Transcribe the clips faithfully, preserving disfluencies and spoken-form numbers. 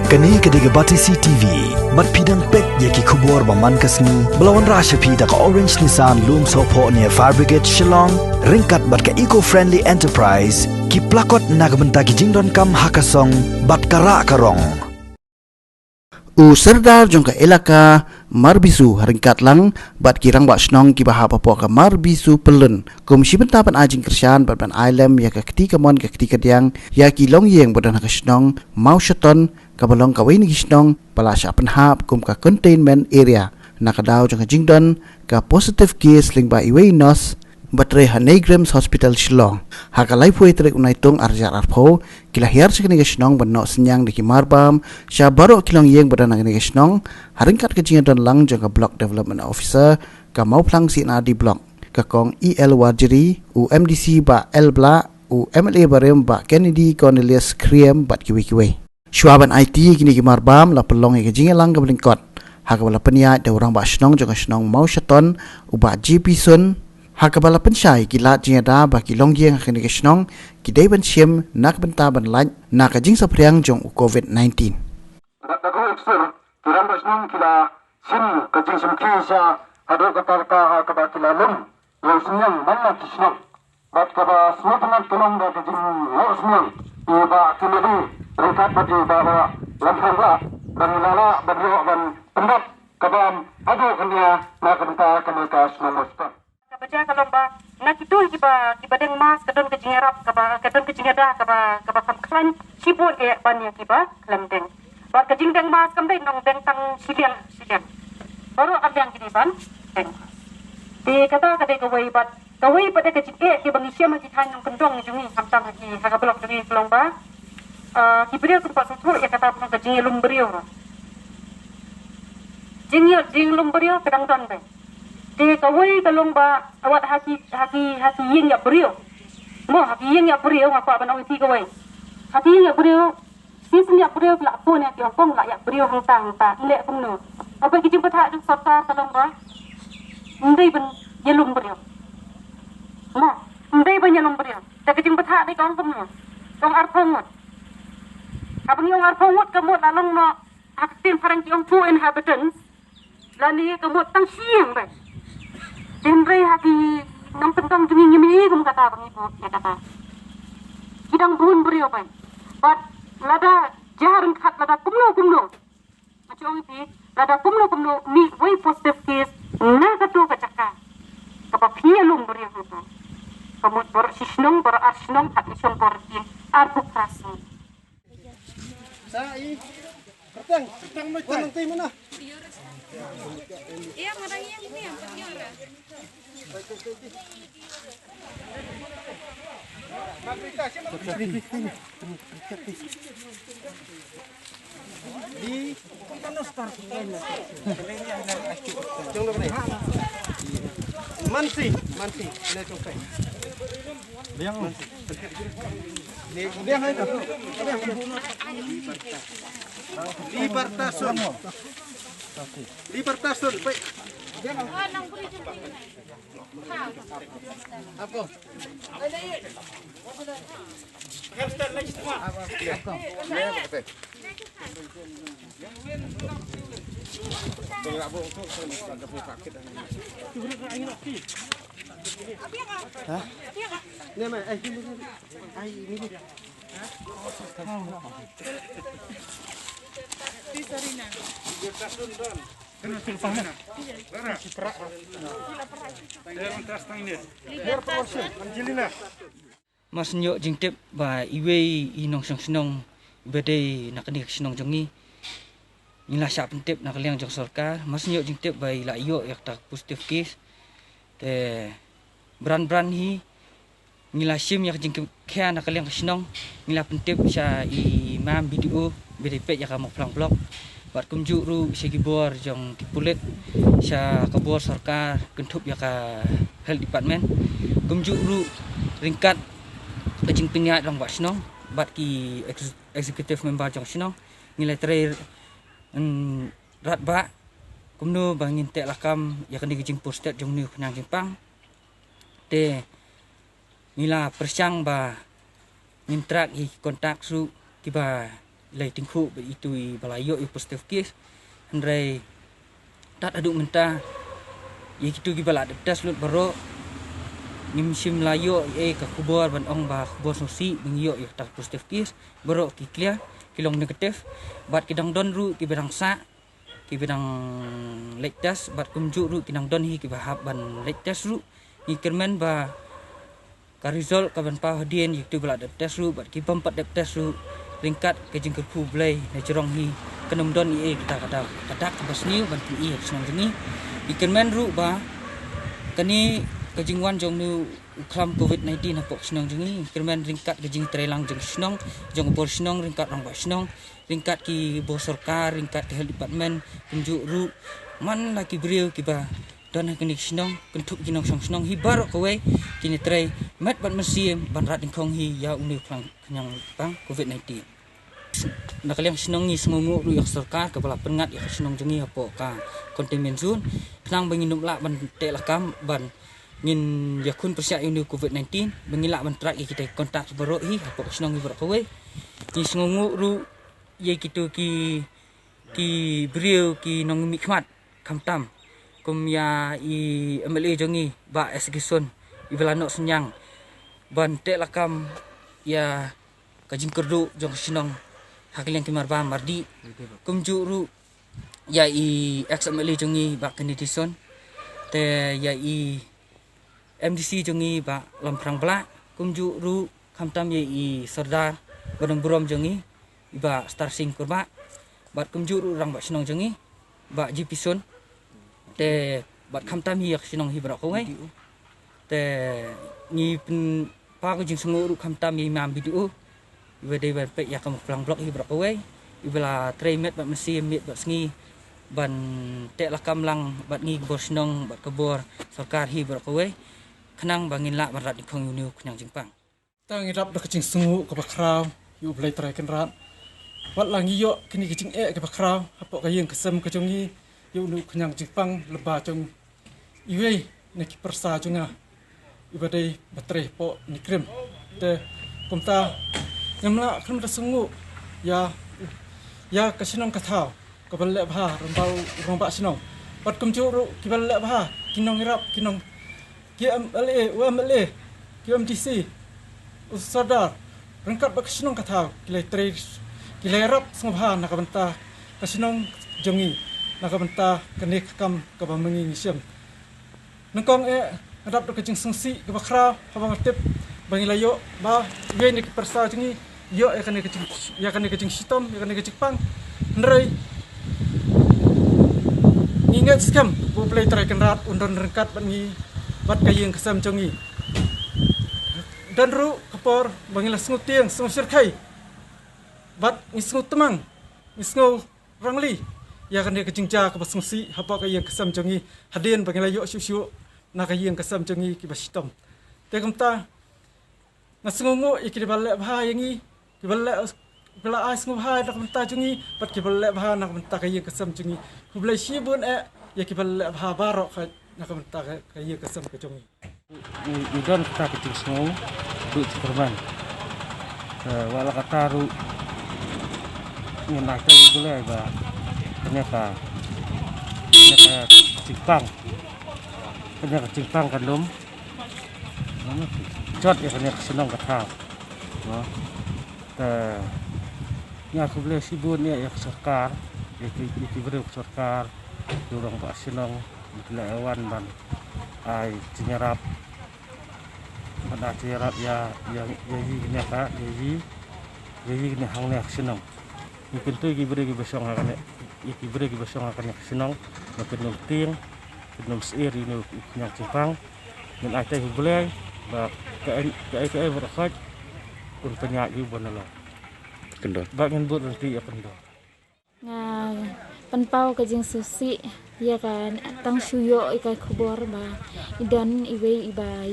Kane ka dei ka Batesi T V. Bad phi dang peit ïa ki khubor ba man ka sngi ba la wanrah sha phi da ka Orange Nissan Lumsohphoh near Fire Brigade Shillong, ryngkat bad ka Eco Friendly Enterprise, ki plakot na ka bynta ki jingdonkam ha ka song bad ka rah ka rong. U Serdar jong ka Elaka Marbisu ha ryngkat lang bad ki rangbah shnong kiba hap hapoh ka Marbisu Pyllun kum shi bynta ban ai jingkyrshan bad ban ai lem ïa ka kti kamon ka kti kadiang ïa ki longïing ba don ha ka shnong Mawshaton, kaba long kawei na ki shnong ba la shah pynhap kum ka containment area na ka daw jong ka jingdon ka positive case lyngba iwei i nurse ba trei ha NEIGRIHMS Hospital Shillong. Ha ka laiphew tarik u Naitung arhajar arphew, ki la hiar sha kane ka shnong ban noh synñiang da ki marbam sha baroh ki longïing ba don ha kane ka shnong, ha ryngkat ka jingïadon lang jong ka Block Development Officer ka Mawphlang C and R D Block, ka Kong E L Warjri, u M D C Bah L Blah, u M L A barim Bah Kennedy Cornelius Khriem bad kiwei kiwei. Shuwa ban aiti ïa kine ki marbam, la pynlong ïa ka jingïalang kaba lyngkot ha kaba la pynïaid da u rangbah shnong jong ka shnong Mawshaton, u Bah J P Sun, ha kaba la pynshai ïa ki lad jingïada ba ki longïing ha kane ka shnong ki dei ban shim na ka bynta ban lait na ka jingsaphriang jong u Covid nineteen. Bad da kaba sdang, ki rangbah shnong ki la shim ka jingshim khia sha haduh katta katta ha kaba ki la lum ïa u synñiang man la ki shnong. Bad kaba sngewtynnat ka long ba ka jingnoh synñiang ïa i Bah Kennedy ryngkat bad i Bah Lamphang Blah, ba ngi la lah ban ïoh ban pyndap ka bam haduh kane na ka bynta kane ka shnong Mawshaton. Kaba jia ka long ba na kito kiba, kiba deng mask ka don ka jingïarap kaba, ka don ka jingïada kaba, kaba kham khlaiñ shibun eh ban ïa kiba khlem deng. Bad ka jingdeng mask kam dei nongdeng tang shiliang shiliang. Baroh ka liang ki dei ban deng. Te kata ka dei kawei bad kawei pat ka jingeh kiba ngi shem ha ki thaiñ nongkyndong jong ngi, khamtam ha ki, ha ka block jong ngi ka long ba, ah, ki briew kim pat sngewthuh ïa kata ba long ka jingïalum briew. Jingïa, jingïalum briew ka dang don bha. Te kawei ka long ba wat ha ki, ha ki, ha ki ïing ïap briew. Mo, ha ki ïing ïap briew nga kwah ban ong ïa phi kawei. Ha ki ïing ïap briew, shisien ïap briew ki la phone ïa ki, ong kong la ïap briew hangta hangta, i leh kumno. Haba ki jingbatai jong sorkar ka long ba ym dei ban ïalum briew. Mo, ym dei ban ïalum briew. Te ka jingbatai dei ka ong kumno. Ka ong arphew ngut. Haba ngi ong arphew ngut ka mut la long noh, ha ka ktien phareng ki ong two inhabitants. Lane ka mut tang shi ïing bha. Hynrei ha ki nongkyndong jong ngi ngim ïohi kum kata ba ngi buh ïa kata. Ki dang bun briew bha. Bad lada jia ryngkat lada kumno kumno. Nga shu ong ïa phi, lada kumno kumno mih wei positive case na kato ka jaka kaba phi ïalum briew hangta. Ka mut baroh shi shnong, baroh ar shnong, bad ngi shong baroh shi arphew phra shnong. Sa i kyrteng, kyrteng mo, kyrteng ti mana? Iya, marang yang ini yang penting. Di Mansi, Mansi, le tong kai. Biang. Biang hai tu. Libertasun. Libertasun, baik. Apa? Hah? Ni mai, eh, sini, sini. Ai, ini dia. Angelina. Mar shu ïoh jingtip ba iwei i nongshong shnong ba dei na kane ka shnong jong ngi. Ngi la shah pyntip na ka liang jong sorkar. Mar shu ïoh jingtip ba i la ïoh ïa kata ka positive case. Te bran bran hi ngi la shim ïa ka jingkhia na ka liang ka shnong. Ngi la pyntip sha i mam B D O ba dei peit ïa ka Mawphlang Block. Bad kumjuh ruh sha ki bor jong ki pulit, sha ka bor sorkar kynthup ïa ka health department. Kumjuh ruh ryngkat ka jingpynïaid rangbah shnong bad ki ex-, executive member jong shnong. Ngi la trei, mm, rat ba kumno ba ngin teh lakam ïa kane ka jingpur stet jong une u khñiang jingpang. Te ngi la pyrshang ba ngin track ïa ki contact ruh kiba lei tyngkhuh bad itu i ba la ïoh i positive case. Hynrei tad haduh mynta ïa kitu ki ba la dep test lut baroh ngim shym la ïoh ïa ka khubor ban ong ba khubor sngewsih ba ngi ïoh ïa kata positive case. Baroh ki clear, ki long negative. Bad ki dang don ruh ki ba dang sah, ki ba dang leit test, bad kumjuh ruh ki dang don hi ki ba hap ban leit test ruh. Ngi kyrmen ba ka result ka ban paw hadien ïa kitu ba la dep test ruh bad ki bym pat dep test ruh, ryngkat ka jingkyrkhu Blei na jrong hi kan ym don ei ei kata kata kata ka ba sniew ban pyni ha ka shnong jong ngi. Ngi kyrmen ruh ba kane ka jingwan jong une u khlam covid nineteen hapoh ka shnong jong ngi, ngi kyrmen ryngkat ka jingtreilang jong ka shnong, jong ka bor shnong, ryngkat rangbah shnong, ryngkat ki bor sorkar, ryngkat ka health department, kumjuh ruh man la ki briew ki ba don ha kane ka shnong, kynthup ki nongshong shnong hi baroh kawei, kin ïa trei met bad mynsiem ban rat nyngkong hi ïa une u khñiang jingpang covid nineteen. Na ka liang shnong ngi sngewnguh ruh ïa ka sorkar ka ba la pynngat ïa ka shnong jong ngi hapoh ka containment zone, khnang ba ngin ym lah ban teh lakam ban ngin ïakhun pyrshah ïa une u covid nineteen, ba ngin lah ban track ïa kita ki contact baroh hi hapoh ka shnong hi baroh kawei. Ngi sngewnguh ruh ïa kitu ki ki briew ki nongmihkhmat, khamtam kum ïa i M L A jong ngi Bah S Gison, i ba la noh synñiang ban teh lakam ïa ka jingkyrduh jong ka shnong ha ka liang ki marbam mardih. Kumjuh ruh ïa i ex M L A jong ngi Bah Kennedy Son, te ïa i M D C jong ngi Bah Lamphrang Blah, kumjuh ruh khamtam ïa i sordar ba don burom jong ngi i Bah Star Singh Kurbah, bad kumjuh ruh rangbah shnong jong ngi Bah G P Son, te bad khamtam ïa ka shnong hi baroh kawei. Te ngi pynpaw ka jingsngewnguh ruh khamtam ïa i mam B D O, i ba dei ban peit ïa ka Mawphlang Block hi baroh kawei, i ba la trei met bad mynsiem, met bad sngi ban teh lakam lang bad ngi ka bor shnong bad ka bor sorkar hi baroh kawei, khnang ba ngin lah ban rat nyngkong ïa une u khñiang jingpang. Tang ngi dap da ka jingsngewnguh ka ba khraw ïa U Blei Trai Kynrad. Wat la ngi ïoh kine ki jingeh ki ba khraw hapoh ka ïing ka sem ka jong ngi ïa une u khñiang jingpang lyngba jong iwei na ki pyrsa jong nga i ba dei ba trei hapoh Nikrim. Te kumta ngam lah khlem da sngewnguh ïa ïa ka shnong ka thaw ka ba leh bha rangbah rangbah shnong. Bad kumjuh ruh ki ba leh bha ki nongïarap, ki nong ki M L A, u M L A, ki M D C, u sordar, ryngkat bad ka shnong ka thaw ki la trei, ki la ïarap sngewbha na ka bynta ka shnong jong ngi, na ka bynta kane ka kam ka ba ma ngi ngi shem. Nyngkong eh nga dap da ka jingsngewsih ka ba khraw haba nga tip ba ngi la ïoh ba iwei na ki pyrsa jong ngi ïoh ïa kane ka jing, ïa kane ka jingshitom, ïa kane ka jingpang. Hynrei ngi ngeit skhem ba U Blei Trai Kynrad un don ryngkat bad ngi bad ka ïing ka sem jong ngi. Don ruh ka por ba ngi la sngewtieng sngewshyrkhei bad ngi sngewtmang, ngi sngew rangli ïa kane ka jingjia ka ba sngewsih hapoh ka ïing ka sem jong ngi hadien ba ngi la ïoh shuh shuh na ka ïing ka sem jong ngi ki ba shitom. Te kumta nga sngewnguh ïa ki ba leh bha ïa ngi, ki ba leh, ki ba la ai sngewbha na ka bynta jong ngi bad ki ba leh bha na ka bynta ka ïing ka sem jong ngi. Khublei shibun eh ïa ki ba leh bha baroh ka na ka bynta ka, ka ïing ka sem ka jong ngi. U, u don kata ka jingsngew, u kyrmen. Eh, wat la kata ruh ngin ai khublei ba kane ka, kane ka jingpang, kane ka jingpang kan ym jot ïa kane ka shnong ka thaw. Te nga khublei shibun ïa, ïa ka sorkar, ïa ki, ïa ki briew ka sorkar, ïa u rangbah shnong, ïa ki la wan ban ai jingïarap, ban ai jingïarap ïa, ïa, ïa i kane ka, ïa i, ïa i kane hangne ka shnong. Ngi kyntu ïa ki briew ki ba shong ha kane, ïa ki briew ki ba shong ha kane ka shnong ba kin ym tieng, kin ym sheptieng ïa une u khñiang jingpang. Ngin ai khublei ba kaei kaei baroh khoit un pynïaid ïa u ban long. Kyndoh. Ba ngin bud ryntih ïa kyndoh. Nga pynpaw ka jingsngewsih ïa ka tang shu ïoh ïa ka khubor ba i don iwei i ba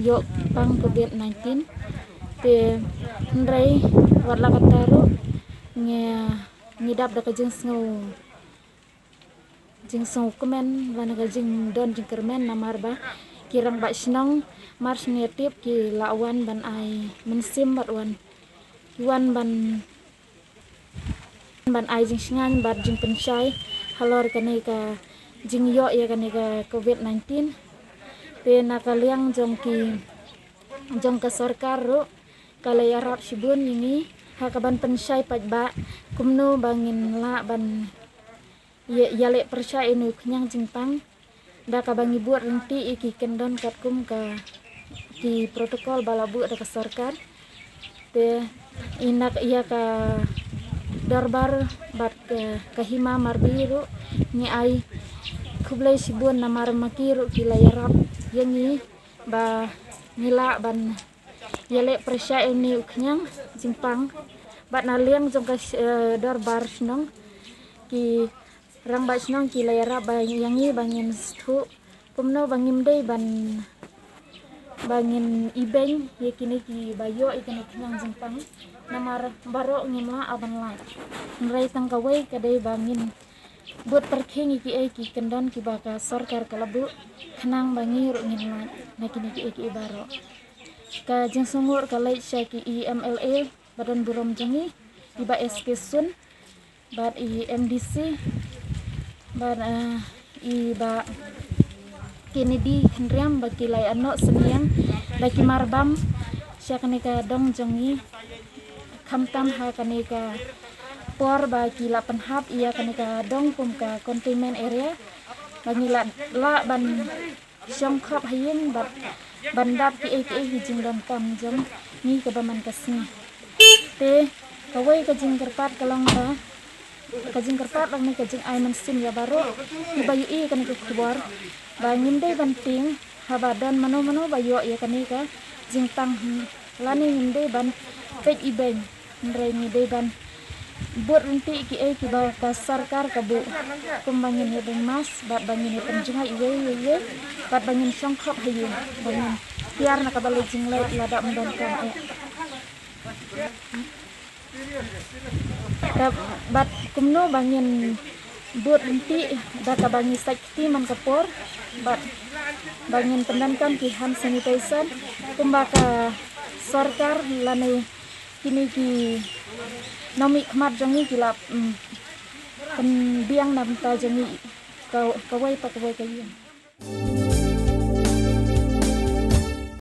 ïoh pang covid nineteen. Te hynrei wat la katta ruh ngi, ngi dap da ka jingsngew, jingsngewkmen lane ka jingdon jingkyrmen namar ba ki rangbah shnong mar shu ïatip ki la wan ban ai mynsiem bad wan, ki wan ban ban ai jingsngewbha bad jingpynshai halor kane ka jingïoh ïa kane ka covid nineteen. Te na ka liang jong ki jong ka sorkar ruh ka la ïarap shibun ïa ngi ha ka ban pynshai pat ba kumno ba ngin lah ban ïa, ïaleh pyrshah ïa une u khñiang jingpang da kaba ngi buh ryntih ïa ki kyndon katkum ka ki protocol ba la buh da ka sorkar. Te ïa ka dorbar bad ka, ka hima Marbi ruh ngi ai khublei shibun namar ma ki ruh ki la ïarap ïa ngi ba ngi lah ban ïaleh pyrshah ïa une u khñiang jingpang. Bad na liang jong ka, eh, dorbar shnong, ki rangbah shnong ki la ïarap ba ïa ngi ba ngin sngewthuh kumno ba ngim dei ban, ba ngin ibeiñ ïa kine kiba ïoh ïa kine ki khñiang jingpang. Namar baroh ngim lah ban lait. Hynrei tang kawei ka dei ba ngin bud pyrkhing ïa kiei ki kyndon kiba ka sorkar ka la buh khnang ba ngi ruh ngin lait na kine kiei kiei baroh. Ka jingsngewnguh ka leit sha ki i M L A ba don burom jong ngi, i Bah S K Sun bad i M D C bad, eh, i Bah Kennedy Khynriam ba ki la ïa noh synñiang ba ki marbam sha kane ka dong jong ngi, khamtam ha kane ka por ba ki la pynhap ïa kane ka dong kum ka containment area ba ngi la lah ban shong khop ha ïing bad ban dap kiei kiei ki jingdonkam jong ngi kaba man ka sngi. Te kawei ka jingkyrpad ka long ba ka jingkyrpad bad ne ka jingai mynsiem ïa baroh kiba ïohi ïa kane ka khubor ba ngim dei ban tieng haba don mano mano ba ïoh ïa kane ka jingpang, lane ngim dei ban peit ibeiñ. Hynrei ngi dei ban bud ryntih kiei kiba ka sorkar ka buh, kumba ngin ïa beiñ mask bad ba ngin ïa pynjngai iwei ïa iwei bad ba ngin shong khop ha ïing, ba ngin tiar na kaba leit jingleit lada ym donkam eh. Ka, bad kumno ba ngin bud ryntih da kaba ngi sait kti man ka por bad ba ngin pyndonkam ki hand sanitizer kumba ka sorkar lane kine ki nongmihkhmat jong ngi ki la, mm, pynbiang na bynta jong ngi ka, kawei pa kawei ka ïing.